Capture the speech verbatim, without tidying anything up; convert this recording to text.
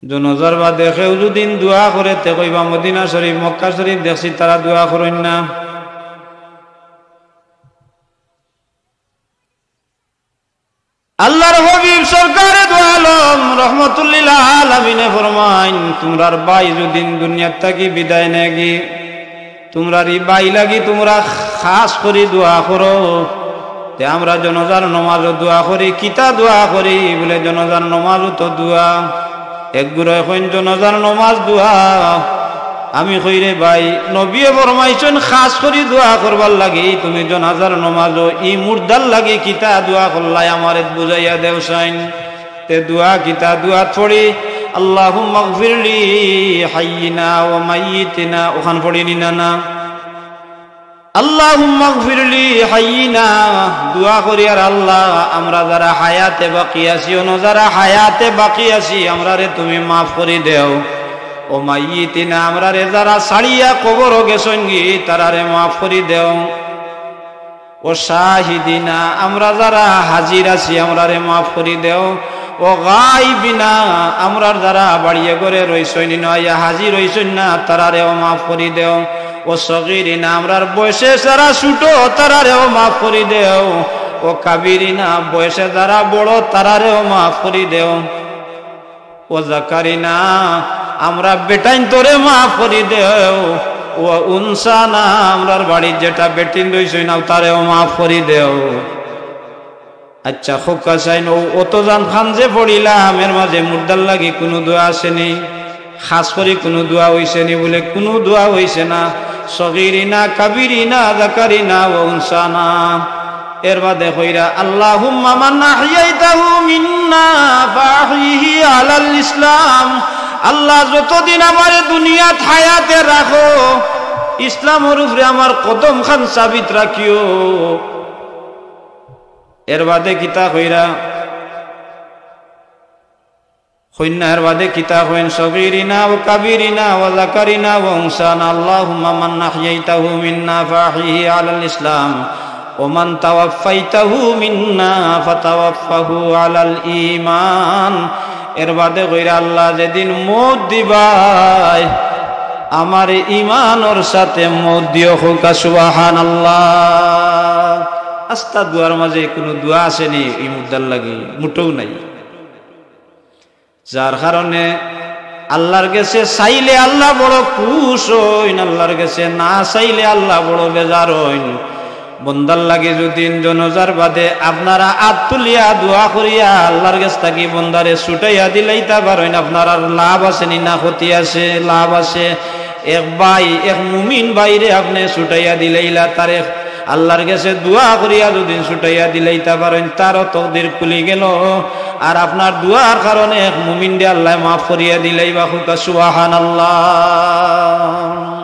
জনাজার বাদে কেউ যুদি দোয়া করে, তে কইবা, "মদিনা শরীফ, মক্কা শরীফ দেখছি, তারা দোয়া করইন না।" আল্লাহর হাবিব সরকারে দু আলম রহমতুল্লিল আলামিনে ফরমাইন, "তুমরার ভাই যুদি দুনিয়ার থাকি বিদায় নেগি, তুমরার ই ভাই লাগি তুমরা খাস করি দোয়া করো।" তে আমরা জনাজার নমাজও দোয়া করি। কিতা দোয়া করি? বলে, জনাজার নমাজও তো দোয়া। এক গুরুয়ে কইন, "জনাজার নমাজ দোয়া।" আমি কই, "রে ভাই, নবীয়ে ফরমাইছইন খাস করি দোয়া করবার লাগি, তুমি জনাজার নমাজও ই মুর্দার লাগি কিতা দোয়া করলায়, আমারে বুঝাইয়া দেও চাইন।" তে দোয়া কিতা? দোয়াত পড়ি, "আল্লাহুম্মাগফিরলি হাইয়িনা ওয়া মাইয়িতিনা", অখান পড়ি নি না, না? "আল্লাহুম্মাগফিরলি হাইয়িনা", দোয়া করি, আর আল্লাহ, আমরা যারা হায়াতে বাকি আছি, অনো যারা হায়াতে বাকি আছি, আমরারে তুমি মাফ করি দেও। "ও মাইয়িতিনা", আমরারে যারা ছাড়িয়া কবরো গেছইনগি, তারারে মাফ করি দেও। "ও শাহিদিনা", আমরা যারা হাজির আছি, আমরারে মাফ করি দেও। "ও গাইবিনা", আমরার যারা বাড়িয়ে ঘরে রইছইন, ইনো আইয়া হাজির অইছইন না, তারারেও মাফ করি দেও। "ও সগিরিনা", আমরার বয়সে যারা ছোট, তারারেও মাফ করি দেও। "ও কাবিরিনা", বয়সে যারা বড়, তারারেও মাফ করি দেও। "ও জাকারিনা", আমরা বেটাইন তোরে মাফ করি দেও। "ও উনসানা", আমরার বাড়িত যেটা বেটিন রইছইন, তারেও মাফ করি দেও। আচ্ছা, খুব কাছাইন, ও অত জান খান যে পড়িলাম, এর মাঝে মুর্দার লাগি কুনু দোয়া আছেনি? খাস করি কুনু দোয়া অইছেনি? বলে, কুনু দোয়া অইছে না। সগিরিনা, কাবিরিনা, জাকারিনা, ও উনসানা। এর বাদে কইরা, "আল্লাহুম্মা মান আহইয়াইতাহু মিন্না ফাআহইহি আলাল ইসলাম।" আল্লাহ, যতদিন আমারে দুনিয়াত হায়াতে রাখো, ইসলামর উপরে আমার কদম খান সাবিত রাখিও। এর বাদে কিতা কইরা? কইন না, এর বাদে কিতা কইন? সগিরিনা ও কাবিরিনা ও জাকারিনা ও উনসানা। আল্লাহুম্মা মান আহইয়াইতাহু মিন্না ফাআহইহি আলাল ইসলাম, ওমান তাওয়াফাইতাহু মিন্না ফাতাওয়াফাহু আলাল ঈমান। এর বাদে কইরা, আল্লাহ, যেদিন মউত দিবায়, আমারে ঈমানর সাথে মউত দিও। কউক্কা সুবহানাল্লাহ। আস্তা দোয়ার মাঝে কুনু দোয়া আছেনি ই মুর্দার লাগি? মুটেও নাই। যার কারণে আল্লাহর গেছে চাইলে আল্লাহ বড় খুশ অইন, আল্লাহর গেছে না চাইলে আল্লাহ বড় বেজার অইন। বন্দার লাগি যুদি জনাজার বাদে আপনারা আত তুলিয়া দোয়া করিয়া আল্লাহর গেছ থাকি বন্দারে ছুটাইয়া দিলাইতা পারইন, আপনারার লাভ আছেনি না ক্ষতি আছে? লাভ আছে। এক ভাই, এক মুমিন ভাইরে আপনে ছুটাইয়া দিলাইলা, তারে আল্লাহর গেছে দোয়া করিয়া যুদি ছুটাইয়া দিলাইতা পারইন, তারও তকদির খুলি গেল। আর আপনার দোয়ার কারণে এক মুমিনরে আল্লায় মাফ করিয়া দিলাইবা। কউক্কা সুবহানাল্লাহ।